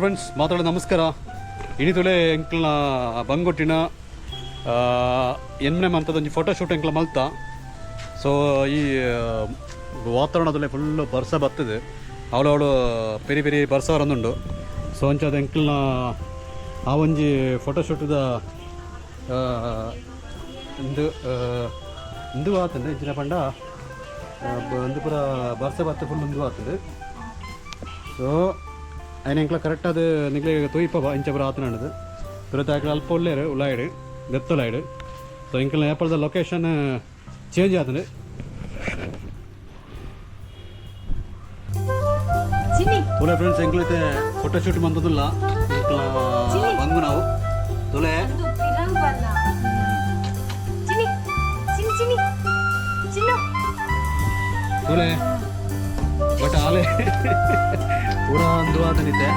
Friends, ಮಾತಾಡ ನಮಸ್ಕಾರ. ಇನಿ ತುಲೆ ಎಂಕ್ಲನ ಬಂಗೊಟ್ಟಿನ ಎನ್ಮನೆ ಮಂತದ ಒಂಜಿ ಫೋಟೋ ಶೂಟ್ ಎಂಕ್ಲ ಮಲ್ತ. ಸೊ ಈ ವಾತಾವರಣದಲ್ಲಿ ಫುಲ್ ಬರ್ಸ ಬರ್ತದೆ. ಅವಳು ಅವಳು ಪೆರಿ ಪೆರಿ ಬರ್ಸ ಬರೊಂದುಂಡು. ಸೊ ಅಂಚಾದ ಎಂಕ್ಲನ ಆ ಒಂಜಿ ಫೋಟೋ ಶೂಟ್ದ ಇಂದು ಇಂದು ಆತಂಡು. ಇಂಚಿನ ಪಂಡ ಇಂದು ಪೂರ ಬರ್ಸ ಬತ್ತ ಫುಲ್ ಇಂದು ಆತಂಡು. ಸೊ ಐನ ಎಂಕ್ಲ ಕರೆಕ್ಟ್ ಅದು ನಿಕ್ಲೆ ತೂಯಿಪ ಇಂಚ ಪೂರ ಆತನಂಡದು. ತುರತ ಆಕಳ ಅಲ್ಪ ಉಲ್ಲೇರು ಉಲಾಯ್ಡ್ ದೆತ್ತುಲಾಯ್ಡ್. ಸೊ ಎಂಕ್ಲ ಏಪಲ್ದ ಲೊಕೇಶನ್ ಚೇಂಜ್ ಆತಂಡು. ಚಿನ್ನಿ. ತುಲೆ ಫ್ರೆಂಡ್ಸ್, ಎಂಕ್ಲೈತೆ ಫೋಟೋ ಶೂಟ್ ಮಂತದಿಲ್ಲ. ಎಂಕ್ಲ ಬಂಗು ನಾವು ತುಲೆ. ಅದು ಪಿರಂಗಲ್ಲ. ಚಿನ್ನಿ, ಚಿನ್ನಿ, ಚಿನ್ನಿ, ಚಿನ್ನು. ತುಲೆ, ಬಟ್ ಆಲೆ ಪೂರ ಅಂದು ಆತನಿತ್ತೆ.